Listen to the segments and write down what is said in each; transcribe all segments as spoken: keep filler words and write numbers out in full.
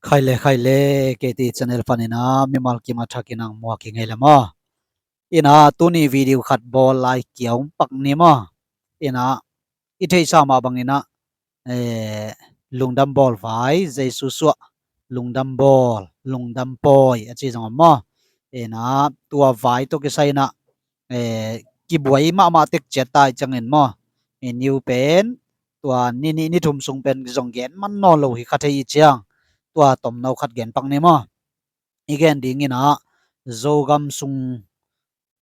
Khai le khai le, K T channel panin ah mimal kim a thakin ang muak hi ngei le maw. Ina tuni video khat bawl lai kiau pak ni maw. Ina i theihsa mah bangin ah, eh, lungdam bawl vai, Jesu suah, lungdam bawl, lungdam pawi a ci zong om maw. Ina tua vai tawh kisai in ah, eh, kibuai mahmah tek ciat ta i ciangin maw. I niu pen tua ni nih ni thum sung pen zong gen man nawn lo hi kha thei i ciang, tua tomno khat gen pak ni maw. I gen dingin ah Zogam sung,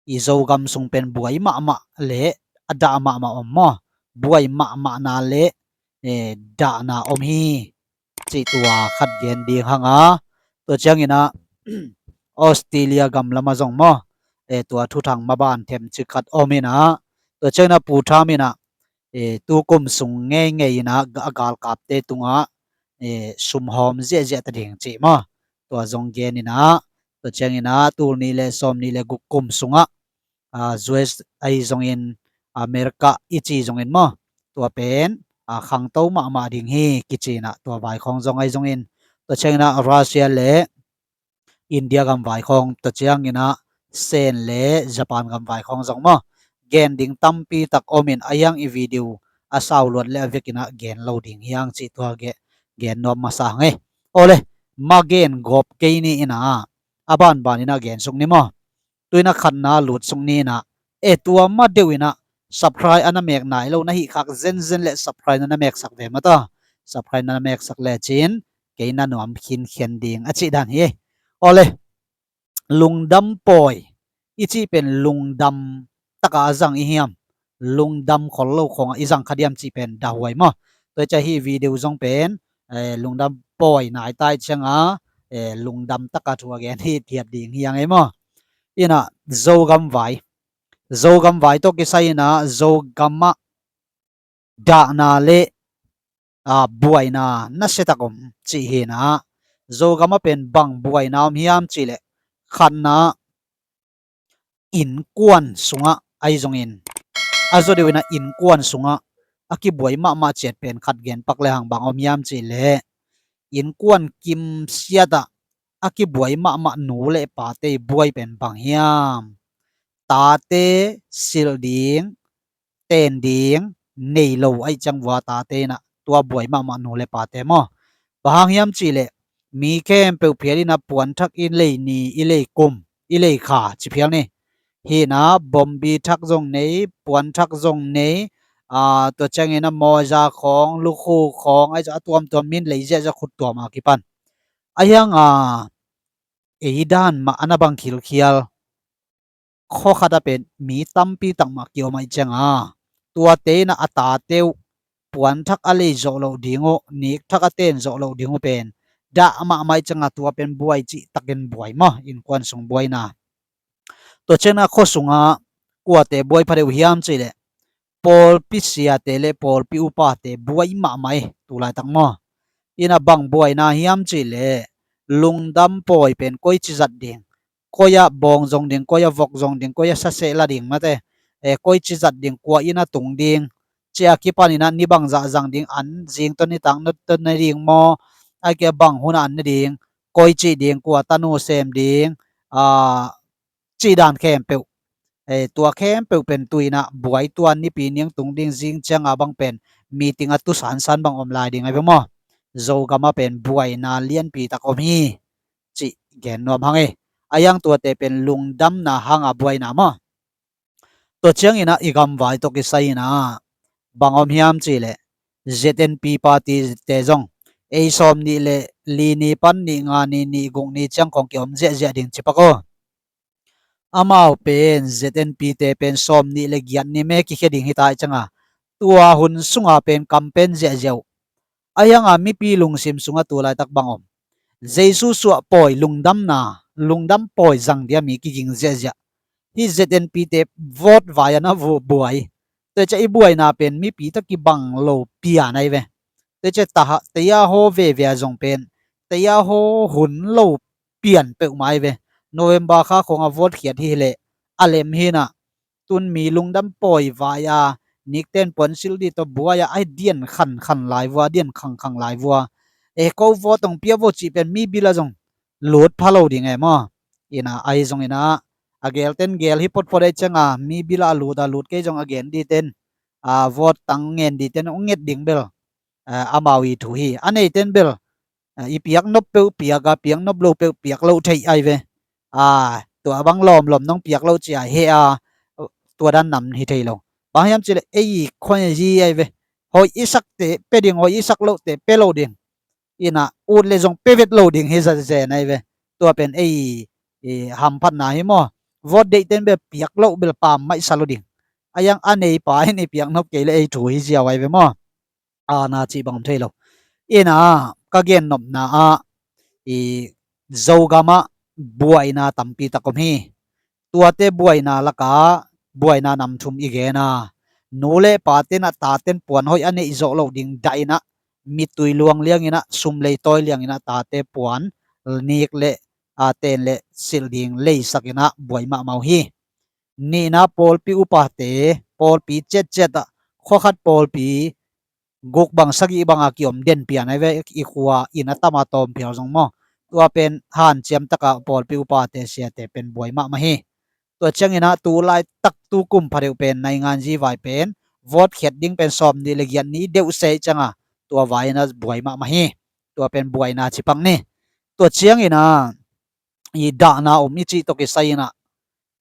i Zogam sung pen buai mahmah le a dah mahmah om maw. Buai mahmahna le, eh, dahna om hi cih tua khat gen ding hang a, tua ciangin ah Australia gam lamah zong maw, eh, tua thuthang maban themcik khat om in ah, tua ciangin ah Pu Tham in ah, eh, tu kum sung ngeingei in ah a galkapte tungah, eh, sumhawm ziahziah ta ding cih maw. Tua zong gen in ah, tua ciangin ah tul nih le sawm nih le guk kum sungah, ah, U S ahi zongin, America i ci zongin maw, tua pen, ah, khangto mahmah ding hi kici in ah tua vai khawng zong ahi zongin, tua ciangin ah Russia le India gam vai khawng, tua ciangin ah Sen le Japan gam vai khawng zong maw, gen ding tampi tak om in, a hiang i video a sau luat le a vekin ah gen lo ding hi hang cih tua gen nuam masa hang e. Aw le, ma gen gawp kei ni in ah, a banban in ah gen suk ni maw. Tu in ah khatna lut suk ni in ah, e tua ma deuh in ah subscribe a na mek nai lo na hih khak zenzen le subscribe na na meksak ve mata. Subscribe na na meksak le cin kei na nuam khinkhian ding a cih dan hi. Aw le, lungdam pawi i cih pen lungdam taka a zang i hiam, lungdam khol lo khawngah i zang kha diam cih pen dahuai maw. Tua i ciah hih video zong pen, eh, lungdam pawi nai ta i ciangah, eh, lungdam taka thu a gen hi thiat ding hi hang e maw. Ina Zogam vai, Zogam vai tawh kisai ina Zogam ah dahna le, ah, buaina nasiatak om cih hi ina, Zogam ah pen bang buaina om hiam cih leh, khatna innkuan sungah ahi zongin, a zaw deuh ina innkuan sungah a kibuai mahmah ciat pen khat gen pak le hang, bang om hiam cih leh, innkuan kimsiat ah a kibuai mahmah nu le pate buai pen bang hiam? Tate silh ding, ten ding nei lo aih ciang vua tate ina tua buai mahmah nu le pate maw. Bang hang hiam cih leh, mi khempeuh phial ina puanthak i lei ni, i lei kum, i lei kha ci phial ni. Hi ina bombi thak zong nei, puanthak zong nei, ah, tua ciangin a mawza khawng, lukhu khawng, aih a tuamtuam min lei ziahziah khut tuam a kipan. A hiang a, ei dan mah a na bang khilkhial, khuakhat ah pen mi tampi tak mah kiom aih ciang a, tuate ina a tate uh puanthak a lei zawh loh ding uh, nikthak a ten zawh loh ding uh pen dah mahmah aih ciang a, tua pen buai cih takin buai maw, innkuan sung buaina. Tua ciang a khua sungah kuate buai pha deuh hiam cih leh, pawlpi siate le pawlpi upate buai mahmah e, tu laitak maw. Ina bang buaina hiam cih leh, lungdam pawi pen koici zat ding, koi ah bawng zong ding, koi ah vok zong ding, koi ah saseh la ding mate, eh, koici zat ding, kua inn a tung ding, ci a kipan ina ni bangzah zang ding, an zing tawh nitak tawh ne ding maw, aih kei a bang hun ah an ne ding, koici ding, kua tanu sem ding, ah, cih dan khempeuh. Eh, tua khempeuh pen tu ina buai, tua nipi niang tung ding, zing ciang a bang pen meeting a tu sansan bang om lai ding ahi ve maw. Zogam ah pen buaina lianpi tak om hi cih gen nuam hang e. A hiang tuate pen lungdamna hang a buaina maw. Tua ciang ina i gamvai tawh kisai ina bang om hiam cih leh, Z N P party te zong ei sawm nih le li ni pan nih nga ni, nih guk ni ciang khawng kiom ziahziah ding ci pak aw. Amau pen Z N P te pen sawm nih le giat ni me kikhia ding hi ta aih ciang a, tua hun sung a pen campaign ziahziah uh. A hiang a mipi lungsim sungah tu laitak bang om? Jesu suah pawi, lungdamna, lungdam pawi zang dia mi kiging ziahziah. Hih Z N P te vote vai a na buai. Tua ciah i buaina pen mipi tawh kibang lo pian ahi ve. Tua ciah taha, taya haw veve a zong pen taya haw hun lo pian peuhmah ahi ve. November kha khawng a vote khiat hi leh a lem hi ina, tun mi lungdam pawi vai a, nikten puansilh dih tawh buai a, a dian khankhan lai vua, a dian khangkhang lai vua. E, ko vote hong pia vo cih pen mi bil ah zong lut pha lo ding e maw. Ina ahi zong ina a gelten gel hi potpot ahih cianga mi bil ah a lut a lut kei zong a gen diten, a vote tang ngen diten hong nget ding bel, a, amau i thu hi. A neiten bel, a, i piak nop peuh piak a, piak nop lo peuh piak lo thei ahi ve. A, tua bang lawmlawm nong piak lo ci a he a, tua dan nam hi thei lo. Bang hiam cileh ei khoi zi ahi ve. Hoi i sakte pe ding, hoi i sak lohte pe lo ding. Ina ut le zong pe vet lo ding hi zazen ahi ve. Tua pen ei, i hamphatna hi maw. Vote deihten bel piak lo bel pam maih sa lo ding. A yang a neipa in i piak nop kei le ei thu hi ziau ahi ve maw. Ana cih bang om thei lo. Ina ka gennopna ah i Zogam ah buaina tampi tak om hi. Tuate buaina lakah buaina nam thum i gen a, nu le paten ah taten puan hoih a neih zawh loh ding dah inah, mittui luang liang inah, sum lei tawi liang inah tate puan nik le, a, ten le silh ding leisak inah buai mahmah uh hi. Nihna pawlpi upate, pawlpi ciatciat ah khuakhat pawlpi guk bang sagih banga kiom den pian ahi ve, i khua inn a tama tawm phial zong maw. Tua pen hanciam taka pawlpi upate siate pen buai mahmah hi. Tua cianginah tu laitak tu kum phadeuh pen naingan zi vai pen vote khiat ding pen sawm nih le giat nih deuh se cianga tua vai inah buai mahmah hi. Tua pen buaina cipak ni. Tua cianginah i dahna om i cih tawh kisai inah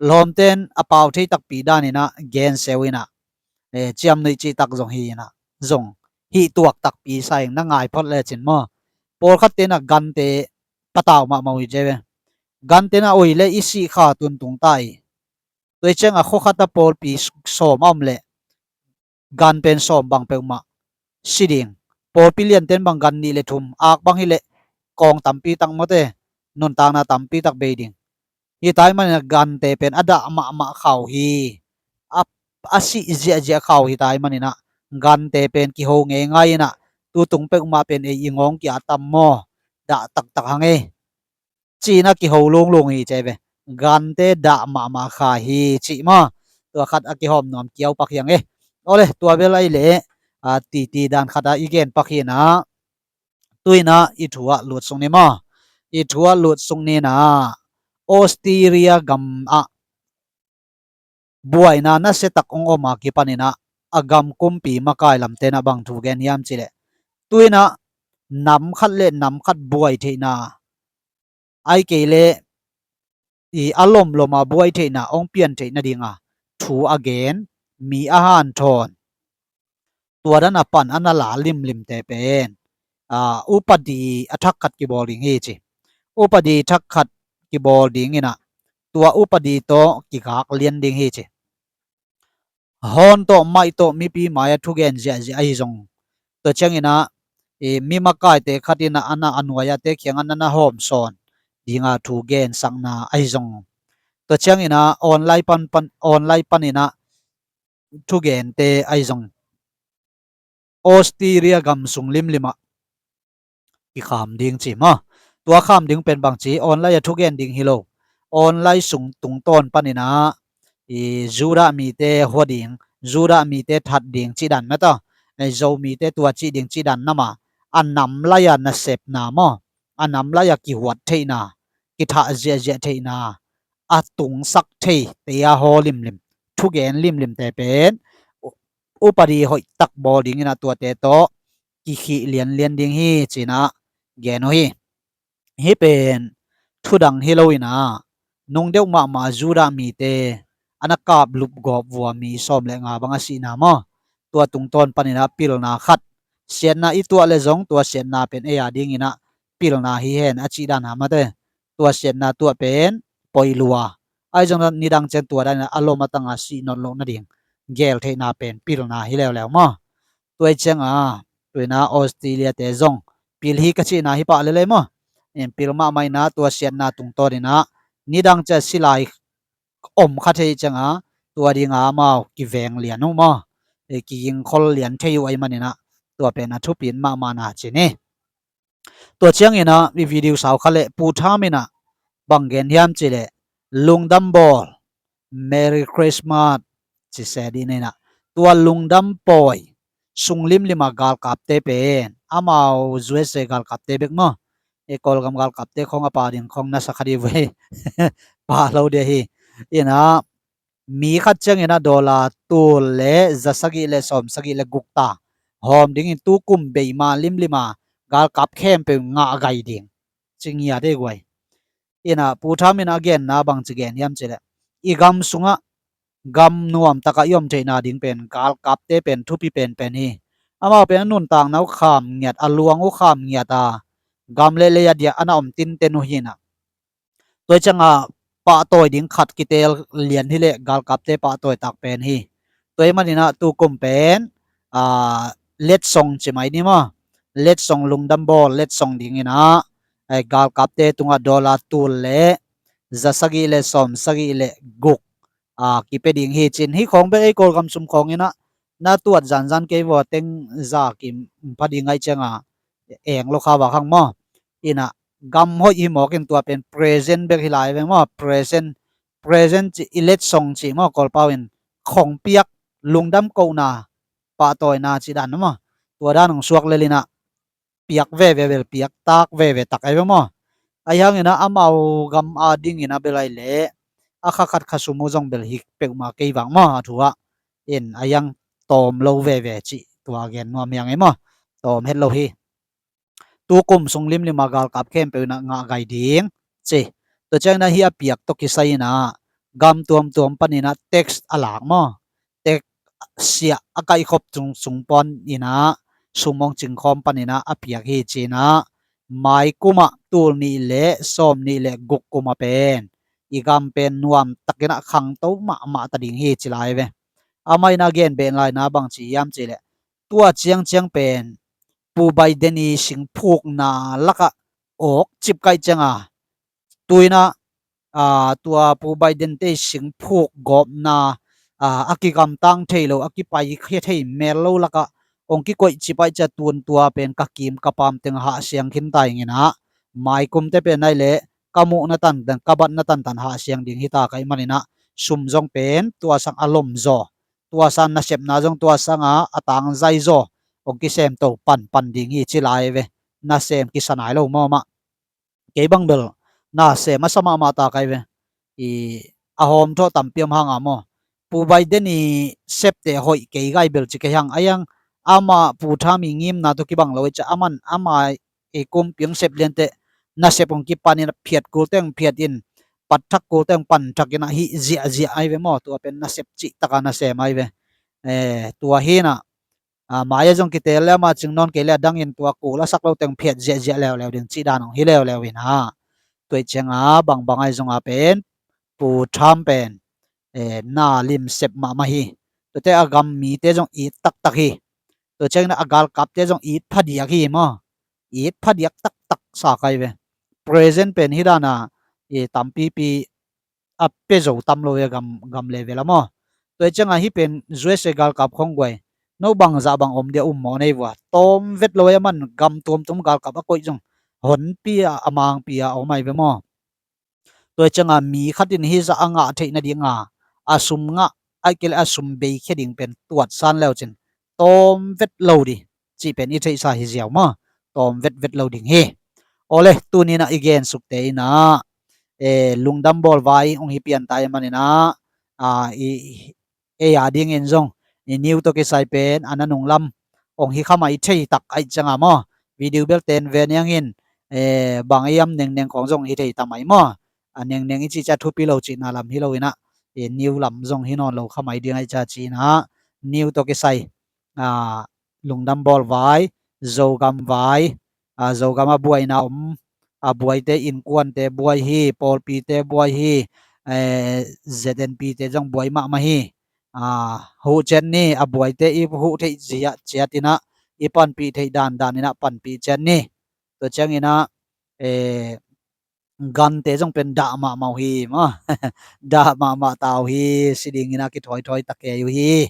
lawmten a pau thei takpi dan inah genseu inah, eh, ciamnuih cih tak zong hi inah zong hih tuak takpi sa ing na ngai phot lecin maw. Pawlkhat tenah gante patau mahmah uh hi cia ve. Gante na oi le i sih kha tuntung ta i. Tua i cianga khuakhat a pawlpi sawm a om leh gan pen sawm bang peuhmah si ding. Pawlpi lianten bang gan nih le thum, ak bang hileh kawng tampi tak mawte, nuntakna tampi tak bei ding. Hi tai maninah gante pen a dah mahmah khau hi. A, a sih ziahziah khau hi tai maninah gante pen kiho ngeingai inah tutung peuhmah pen ei i ngawng kia a tam maw. Dah taktak hang ei. Cina kiho lunglung hi cia ve. Gante dah mahmah kha hi cih maw. Tua khat a kihawm nuam kiau pak hiang e. Awle, tua bel ahi leh, a, titi dan khat a i gen pak hinah. Tuinah i thu ah lutsung ni maw. I thu ah lutsung ninah Australia gam ah buaina nasiatak ong om a kipaninah a gam kumpi makai lamtenah bang thu gen hiam cileh, tuinah nam khat le nam khat buai theihna, ai kei le i a lomlom a buai theihna ong pian theihna dinga thu a gen, mi a hanthawn, tua dan a pan a na la limlimte pen, a, upadi a thak khat kibawl ding hi ci. Upadi thak khat kibawl ding inah tua upadi tawh kigak lian ding hi ci. Hawn tawh maih tawh mipi mai-ah thugen ziahziah ahi zong, tua cianginah i mi makaite khat inah a na a nuai-ah te kiangah na na hawm sawn dinga thu gensakna ahi zong, tua cianginah online pan, pan, online paninah thugente ahi zong Australia gam sung limlimah kikham ding ci maw. Tua kham ding pen bang ci, online a thugen ding hi lo. Online sung tungtawn paninah i Judah mite hua ding, Judah mite that ding cih dan mata, i Zo mite tua cih ding cih dan nama, a nam lai-a nasepna maw, a nam lai-a kihuat theihna, kithah ziahziah theihna, a tungsak thei te a haw limlim, thugen limlimte pen u-, upadi hoihtak bawl dinginah tuate tawh kikhih lianlian ding hi cinah gen uh hi. Hih pen thudang hi loinah nungdeuh mahmah Judah mite a na kap lupgawp vua mi sawm le nga bang a sihna maw. Tua tungtawn paninah pilna khat, siatna i tuah le zong tua siatna pen ei a dinginah pilna hi hen a cih dan hamate. Tua siatna tuah pen poi lua. Ahi zong nidang ciang tua daninah a lom a tanga sih not loh nading gel theihna pen pilna hi leuleu maw. Tua i cianga tuina Australia te zong pil hi ka cihna hi pah lelei maw. Pil mahmah inah tua siatna tungtawninah nidang cia silai om kha thei cianga tua dinga amau kiveng lian uh maw, kigingkhol lian thei uh ahi maninah tua pen a thupin mahmahna ci ni. Tua cianginah i video sau kha leh Pu Tham inah bang gen hiam cileh, lungdam bawl, Merry Christmas ci se dih ninah, tua lungdam pawi, sunglimlima galkapte pen amau U S A galkapte bek maw, e, Kawlgam galkapte khong a pa ding khong nasa kha di ve. Pa lo dia hi. Ina mi khat ciangin a dollar tul le za sagih le sawm sagih le guk ta hawm dingin tukum beima limlima galkap khempeuh ngah gai ding ci ngiat e guai. Ina Pu Tham in a genna bangci gen hiam cileh, i gam sungah gam nuamtakah i om theihna ding pen galkapte pen thupi penpen hi. Amau pen a nuntakna uh kham ngiat, a luang uh kham ngiat a, gam le lei a diah a na om tinten uh hi ina, tua ciangah pahtawi ding khat kiteel lian hileh galkapte pahtawi tak pen hi. Tua i maninah tukum pen, a, letsong ci mai ni maw, letsong lungdam bawl letsong dinginah, e, galkapte tungah dollar tul le za sagih le sawm sagih le guk, a, kipia ding hi cin. Hi khawng bek ei Kawlgam sum khawnginah na tuat zanzan kei vua teng za kim pha ding aih cianga eng lo kha va khang maw. Ina gam hoih hi mawkin tua pen present bek hi lai ve maw. Present, present ci i letsong ci maw, Kawlpau in khong piak, lungdam kohna, pahtawina ci dan maw. Tua dan hong suak lelina piak veve bel piak tak veve tak ai ve maw. Ai hangina amau gam a dingina bel ai le a kha khat kha sum uh zong bel hik peuhmah kei vang maw a thu ah. In ai hang tawm lo veve cih tua gen nuam hiang ai maw. Tawm het lo hi. Tukum sung limlima galkap khempeuh inah ngah gai ding ci. Tua ciangina hi a piak tawh kisai inah gam tuamtuam paninah tax a lak maw. Tax siah a kaihkhop sung, sung paninah sum hong cingkhawm paninah a piak hi cinah maikumah tul nih le sawm nih le guk kumah pen i gam pen nuamtakinah khangto mahmah ta ding hi ci lai ve. Amah inah gen ben laina bang ci hiam cileh tua ciangciang pen Pu Biden i singphukna lakah awk cip kaih cianga tuinah, a, tua Pu Biden te i singphuk gawpna, a, a kigamtang thei lo, a kipaikhia thei mel lo lakah hong kikoih cip aih cia tun tua pen ka kim ka pam teng hahsiang khin ta inginah maikumte pen ai le ka muhna tantan, ka batna tantan hahsiang ding hita kaih maninah sum zong pen tua sang a lomzaw, tua sang nasepna zong tua sanga a tangzai zaw hong kisemto panpan ding hi ci lai ve. Nasem kisa nai lo mawmah. Kei bang bel nasem a sa mahmah ta kai ve. I a hawm thawh tampi om hanga maw. Pu Biden i septe hoih kei gai bel ci kei hang ai hang ama Pu Tham i ngimna tawh kibang lo i ca aman ama i kumpi hong sep liante nasep hong kipanin a phiat kul teng phiat in, pat thak kul teng pan thak inah hih ziahziah ai ve maw. Tua pen nasep cihtaka nasem ai ve. E, tua hinah, a, mai a zong kitel le ama cing nawn kei le a dangin tua kul a sak lo teng phiat ziahziah leuleu ding cih dan hong hi leuleu inah. Tua i cianga bangbang ai zonga pen Pu Tham pen, e, na limsep mahmah hi. Tuate a gam mite zong it taktak hi. Tua ciangin a galkapte zong it phadiak hi maw. It phadiak taktak sa kai ve. Present pen hi dana i tampipi a pia zo tam lo ve gam, gam level a maw. Tua i cianga hi pen U S A galkap khong guai no bangzah bang om dia um maw nei vua. Tawm vet lo a man gam tuamtuam galkap a koih zong honpi a, a mangpi a om ai ve maw. Tua i cianga mi khatin hizah a ngah theih nadinga a sum ngah aih kei le a sum beikhia ding pen tuatsan leucin tawm vet lo di cih pen i theihsa hi ziau maw. Tawm vetvet lo ding hi. Awle tuninah i gensukte inah, e, lungdam bawl vai hong hi pianta i maninah, a, i, ei a dingin zong i new tawh kisai pen a nanung lam hong hi khamai thei tak aih cianga maw. Video bel ten ve niangin, e, bang i am nengneng khawng zong hi thei tamai maw. A nengneng i cih cia thupi lo cihna lam hi lo inah, e, new lam zong hi nawn lo khamai ding aih cia cinah new tawh kisai, a, lungdam bawl vai, Zogam vai, a, Zogam a buaina om, a buaite innkuante buai hi, pawlpite buai hi, e, Z N P te zong buai mahmah hi. A, huh ciat ni, a buaite i huh theih ciat, ciat inah i panpih theih dandan inah panpih ciat ni. Tua cianginah, e, gante zong pen dah mahmah uh hi maw. Dah mahmah ta uh hi, si dingin a kithawithawi ta kei uh hi.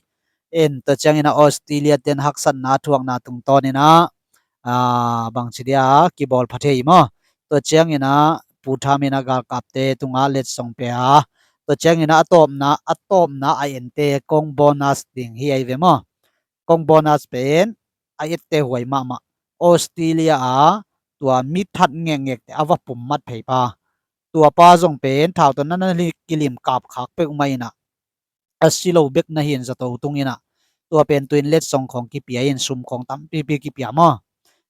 En tua ciangin a Australia ten haksatna thuakna tungtawn inah, a, bangci dia kibawl pha thei maw. Tua ciangin a Pu Tham in a galkapte tungah letsong pia. Tua ciangin a tawpna, a tawpna a ente kong bonus ding hi ai ve maw. Kong bonus pen a ette huai mahmah, Australia a tua mi that ngekngekte a va pum mat phei pa, tua pa zong pen thau tawh na na kilim kap khak peuhmah inah a si lo bek na hi in zato tung inah tua pen tuin letsong khawng kipia in sum khawng tampipi kipia maw?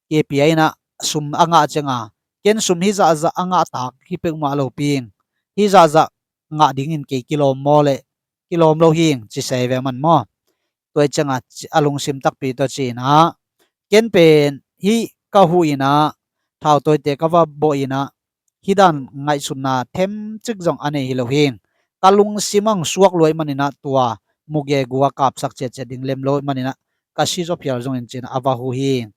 Kipia inah sum a ngah cianga ken sum hih zahzah a ngah tak hi peuhmah lo ping, hih zahzah ngah dingin kei kilawm maw le kilawm lo hing ci se ve man maw? Tua i cianga a lungsim takpi tua ci inah ken pen hih ka huh inah thau tawite ka va bawh inah hih dan ngaihsutna themcik zong a nei hi lo hing. Ka lungsim ang suak luai maninah tua muge gua kapsak ciatciat ding lem lo maninah ka si zaw phial zongin cinah a va huh hing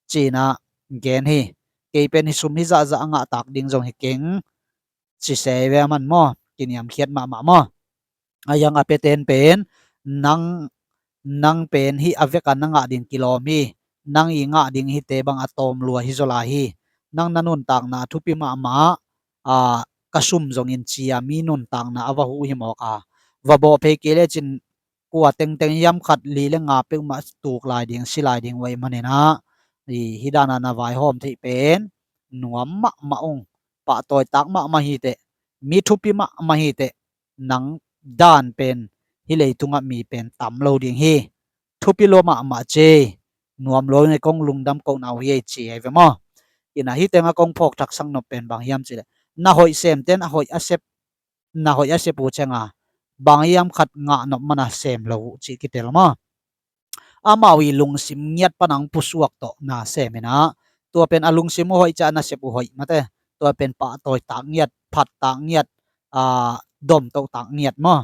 cinah gen hi. Kei pen hih sum hih zahzah a ngah tak ding zong hi keng ci se ve a man maw? Kiniamkhiat mahmah maw? A yang a peten pen nang nang pen hih a veka na ngah ding kilawm hi. Nang i ngah ding hite bang a tawm lua hi zaw lai hi. Nang na nuntakna a thupi mahmah a ka sum zongin cia mi nuntakna a va huh hi mawk a va bawh phei kei lecin kua tengteng hiam khat li le nga peuhmah tuk lai ding si lai ding uh ahih maninah hih dana na vaihawm theih pen nuam mahmah ung. Pahtawitak mahmah hiteh, mi thupi mahmah hiteh, nang dan pen hih leitungah mi pen tam lo ding hi. Thupi lua mahmah ci, nuam lua nge kong lungdam kohna uh hi ei ci ei ve maw? Inah hih tengah kong phawk thaksak nop pen bang hiam cileh na hoih semte na hoih a sep na hoih a sep uh cianga bang hiam khat ngah nop mana sem lo uh cih kitel maw? Amau i lungsim ngiat pana hong pusuak tawh na sem inah tua pen a lungsim uh hoih ciah a nasep uh hoih mate. Tua pen pahtawi tak ngiat, phat tak ngiat, a, dom toh tak ngiat maw?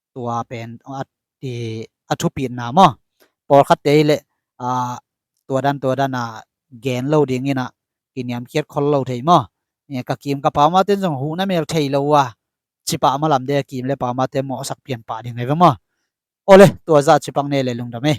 Tua pen a, i, a thupitna maw? Pawlkhatte hileh a, tua dan tua dan a gen lo ding inah kiniamkhiat khol lo thei maw? Ka kim ka pau maten zong huh na mel thei lo uh a, cipah malam de kim le pau mate mawhsak pian pah ding ei ve maw? Awle tua zah cipak ne le lungdam ei.